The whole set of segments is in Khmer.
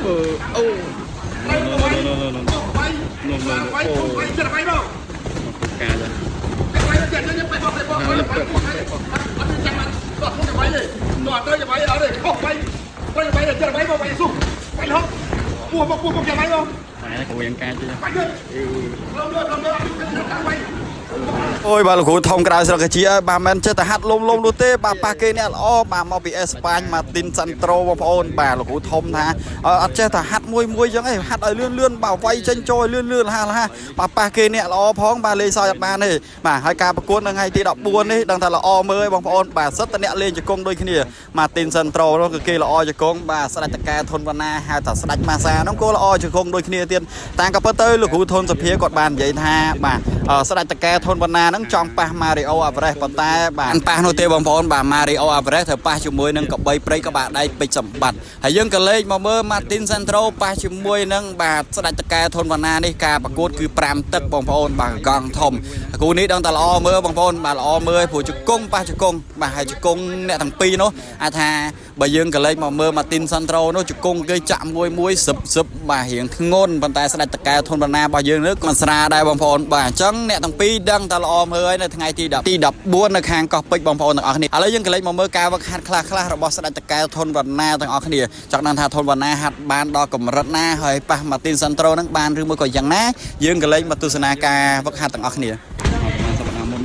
អឺអូ ត្រូវ ណូ វាយ ណូណូណូណូ វាយ ណូណូ វាយ អូ វាយចិត្តវាយមក កាយ វាយចិត្តយើងបែបបោះបែបបោះបែបបោះអត់ចាំអត់ទៅវាយទេអត់ទៅវាយអត់ទេខុសវាយត្រូវវាយចិត្តវាយមកវាយស៊ុះវាយហោពោះមកពោះមកចាំវាយមក តែគ្រូយ៉ាងកាយទៀត វាយទៀតលំលំលំលំវាយ អូយបាទលោកគ្រូធំក្រៅស្រុកជាបាទមិនចេះតែហាត់លុំលុំនោះទេបាទប៉ះគេអ្នកល្អបាទមកពីអេស្ប៉ាញម៉ាទីនសាន់ត្រូបងប្អូនបាទលោកគ្រូធំថាអត់ចេះតែហាត់មួយមួយចឹងឯងហាត់ឲ្យលឿនលឿនបាទវាយចេញចូលឲ្យលឿនលឿនលះលះបាទប៉ះគេអ្នកល្អផងបាទលេងសើចអត់បានទេបាទហើយការប្រកួតនៅថ្ងៃទី14នេះដឹងថាល្អមើលឯងបងប្អូនបាទសិតតែអ្នកលេងជង្គង់ដូចគ្នាម៉ាទីនសាន់ត្រូនោះគឺគេល្អជង្គង់បាទស្ដេចតកែធុនវណ្ណាហៅថាស្ដេចម៉ាសានោះក៏ល្អជង្គង់ដូចគ្នាទៀតតាមក៏ពិតទៅលោកគ្រូធុនសភាគាត់បាននិយាយថាបាទស្ដេចតកែធុនវណ្ណាហ្នឹងចង់ប៉ះម៉ារីអូអាវ៉ារ៉េសប៉ុន្តែបាទប៉ះនោះទេបងប្អូនបាទម៉ារីអូអាវ៉ារ៉េសត្រូវប៉ះជាមួយនឹងកបីព្រៃក្បាលដៃពេជ្រសម្បត្តិហើយយើងក៏លេខមកមើលម៉ាទីនសាន់ត្រូប៉ះជាមួយនឹងបាទស្ដេចតកែធុនវណ្ណានេះការប្រកួតគឺ5ទឹកបងប្អូនបាទកង់ធំគូនេះដឹងតែល្អមើលបងប្អូនបាទល្អមើលព្រោះជង្គង់ប៉ះជង្គង់បាទហើយជង្គង់អ្នកទាំងពីរនោះអាចថាបើយើងក៏លេខមកមើលម៉ាទីនសាន់ត្រូនោះជង្គង់គេចាក់មួយមួយសឹបសឹបបាទរៀងធ្ងន់ប៉ុន្តែស្ដេចតកែធុនវណ្ណារបស់យើងនេះក៏មិនស្រាដែរបងប្អូនបាទអញ្ចឹងអ្នកទាំងពីរដឹងតែល្អមើលហើយនៅថ្ងៃទី10ទី14នៅខាងកោះពេជ្របងប្អូនទាំងអស់គ្នាឥឡូវយើងក៏លេខមកមើលការវឹកហាត់ខ្លះខ្លះរបស់ស្ដេចតកែធុនវណ្ណាទាំងអស់គ្នាចង់ដឹងថាធុនវណ្ណាហាត់បានដល់កម្រិតណាហើយប៉ះម៉ាទីនសាន់ត្រូនឹងបានឬមួយក៏យ៉ាងណាយើងក៏លេខមកទស្សនាការវឹកហាត់ទាំងអស់គ្នា ប្រហែលសប្តាហ៍មុន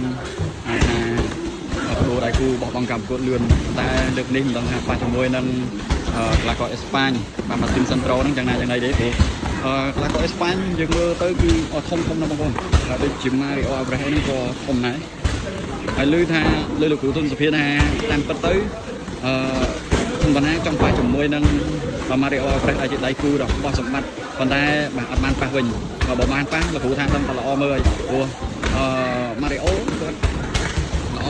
អាចថាគ្រូដៃគូបោះបង់ការប្រកួតលឿនតែលើកនេះមិនដឹងថាប៉ះជាមួយនឹងកីឡាករអេស្ប៉ាញបាទម៉ាទីនសាន់ត្រូហ្នឹងយ៉ាងណាយ៉ាងណីទេព្រោះកីឡាករអេស្ប៉ាញយើងមើលទៅគឺធំធំណាស់បងប្អូនហើយដូចជាម៉ារីអូអាវ៉ារ៉េសហ្នឹងក៏ធំដែរហើយឮថាលើលោកគ្រូទុនសុភាថាតាមពិតទៅអឺធម្មតាចង់ប៉ះជាមួយនឹងម៉ារីអូអាវ៉ារ៉េសដែលជាដៃគូរបស់សម្បត្តិប៉ុន្តែបាទអត់បានប៉ះវិញបើបានប៉ះលោកគ្រូថាដឹងតែល្អមើលហើយព្រោះអឺម៉ារីអូគាត់ល្អ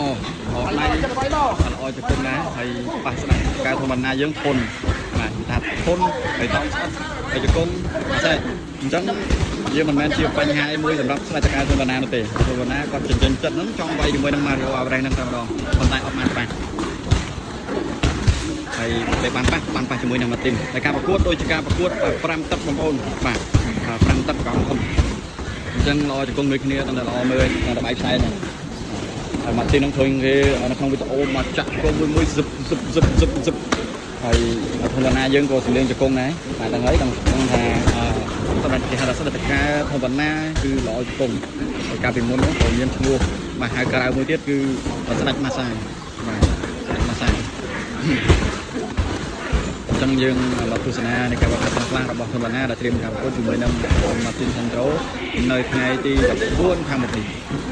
ល្អដៃ ចិត្តវាយមក ល្អជង្គង់ដែរហើយប៉ះស្ដាប់ការធម្មតាយើងធន់បាទថាធន់ហើយតោងស្អិតហើយជង្គង់អត់អញ្ចឹងយើងមិនមែនជាបញ្ហាមួយសម្រាប់ស្ដេចការធម្មតានោះទេធម្មតាគាត់ចិញ្ចឹមចិត្តហ្នឹងចង់វាយជាមួយនឹង Mario Alvarez ហ្នឹងតែម្ដងប៉ុន្តែអត់បានប៉ះហើយពេលបានប៉ះបានប៉ះជាមួយនឹងម៉ាទីនតែការប្រកួតដូចជាការប្រកួត5ទឹកបងប្អូនបាទ5ទឹកកង់ធំអញ្ចឹងល្អជង្គង់ដូចគ្នាតាំងតែល្អមើលតាំងតែបាយផ្សែងហ្នឹង ហើយម៉ាទីននឹងឃើញគេនៅក្នុងវីដេអូមកចាក់ជង្គង់មួយមួយសឹបសឹបសឹបសឹបសឹបហើយធម្មតាយើងក៏សម្លៀងជង្គង់ដែរបាទដឹងហើយដឹងថាសម្រាប់គេហៅថាស្ដេចតកែធម្មតាគឺល្អជង្គង់ហើយកាលពីមុននោះក៏មានឈ្មោះមកហៅក្រៅមួយទៀតគឺស្ដេចម៉ាសាបាទស្ដេចម៉ាសាអញ្ចឹងយើងមកទស្សនានៃការវឹកហាត់ខ្លះរបស់ធម្មតាដែលត្រៀមការប្រកួតជាមួយនឹងម៉ាទីនសាន់ត្រូនៅថ្ងៃទី14ខាងមុខនេះ។